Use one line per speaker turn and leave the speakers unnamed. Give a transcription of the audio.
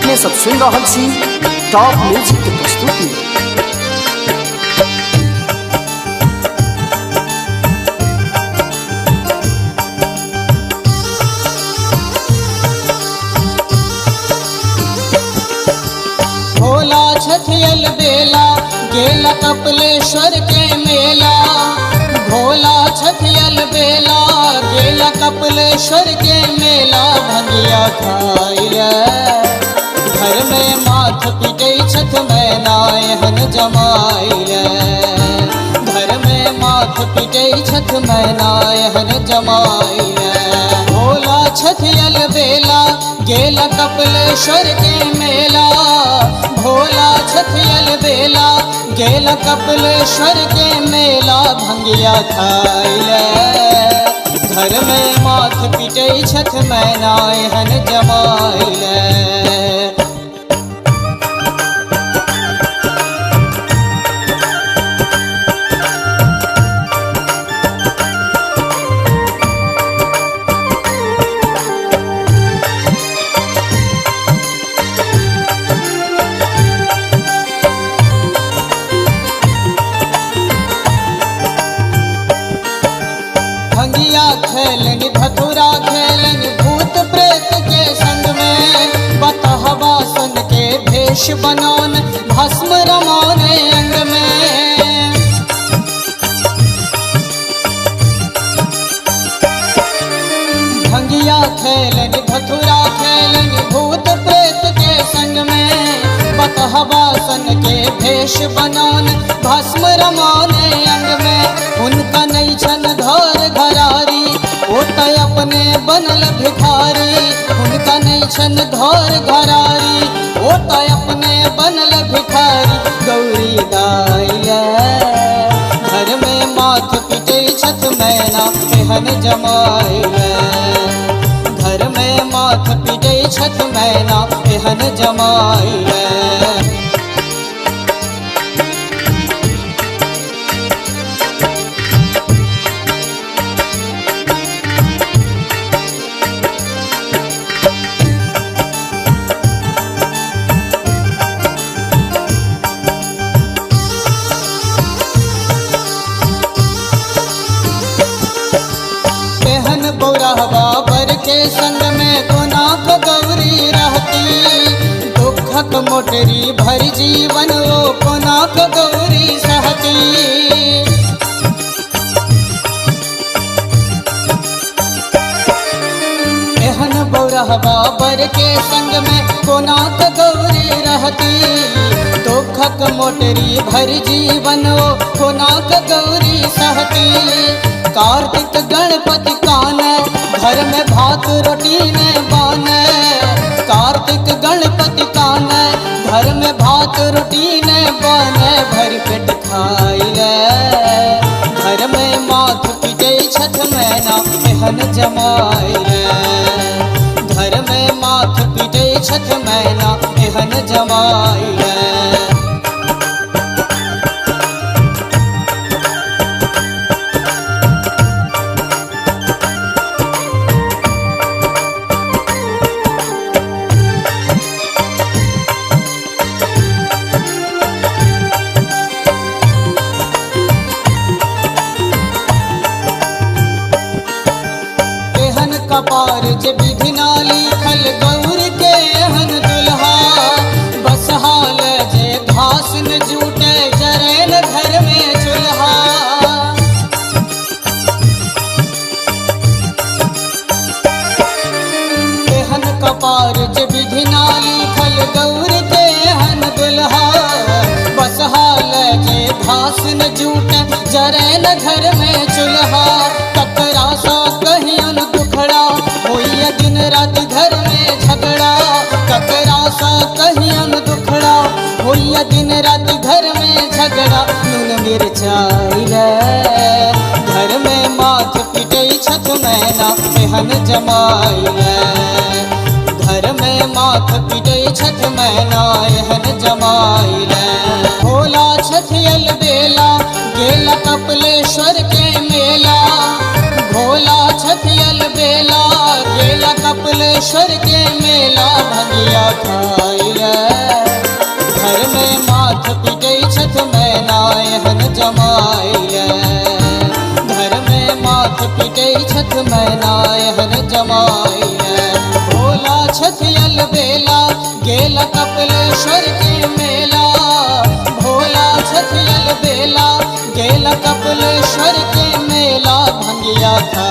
अपने सब सुन रहल छी टॉप म्यूजिक के प्रस्तुति।
भोला छठियल बेला गेला कपिलेश्वर के मेला। भोला छठियल बेला गेला कपिलेश्वर के मेला। भंगिया खाइले घर में माथ पिटै छठ मैना एहन जमाइले। घर में माथ पिटै छठ मैना एहन जमाइले। भोला छठियल बेला गेला कपिलेश्वर के मेला। भोला छठियल बेला गेला कपिलेश्वर के मेला। भंगिया खाइले घर में माथ पिटै छठ मैना एहन जमाइले। भंगिया खेलनि धतुरा खेलनि भूत प्रेत के संग में। बतहवा सन के भेष बनौन भस्म रमौने अंग में। भंगिया खेलनि धतुरा खेलनि भूत प्रेत के संग में। बतहवा सन के भेष बनौन भस्म रमौने अंग में। उनका नहीं छन घर घरारी ओ त अपने बनल भिखारी। उनका नहीं छन घर घरारी ओ त अपने बनल भिखारी। गौरी दाइले घर में माथ पिटै छठ मैना एहन जमाइले। घर में माथ पिटै छठ मैना एहन जमाइले। एहन बौरहवा बर के संग में कोनाक गौरी रहती। दुखक मोटरी भर जीवन ओ कोनाक गौरी सहती। एहन बौरहवा बर के संग में कोनाक गौरी रहती। दुखक मोटरी भर जीवन ओ कोनाक गौरी सहती। कार्तिक गणपति कान घर में भात रोटी ने बान। कार्तिक गणपति कान घर में भात रोटी ने बान। भर पेट खाइले घर में माथ पिटै छठ मैना एहन जमाइले। घर में माथ पिटै छठ मैना एहन जमाइले। एहन कपार जे विधि ना लिखल गौर के एहन दुल्हा। बस हाल जे घास न जूटे जरैन घर में चूल्हा। एहन कपार जे विधि ना लिखल गौर के एहन दुल्हा। बस हाल जे घास न जूटे जरैन घर में चूल्हा। ककरा सा कहियन दुखड़ा होइया दिन रात घर में झगड़ा। ककरा सा कहियन दुखड़ा होइया दिन रात घर में झगड़ा। नून मिरचाइले घर में माथ पिटै छठ मैना एहन जमाइले। घर में माथ पिटै छठ मैना एहन जमाइले। भोला छठियल बेला गेला कपिलेश्वर के मेला। भोला छठियल बेला गेला कपिलेश्वर के मेला भंगिया खाइले। घर में माथ पिटै छथ मैना एहन जमाइले। घर में माथ पिटै छथ मैना एहन जमाइले। भोला छथि अलबेला गेल कपिलेश्वर के मेला। भोला छथि अलबेला गेल कपिलेश्वर के मेला भंगिया खा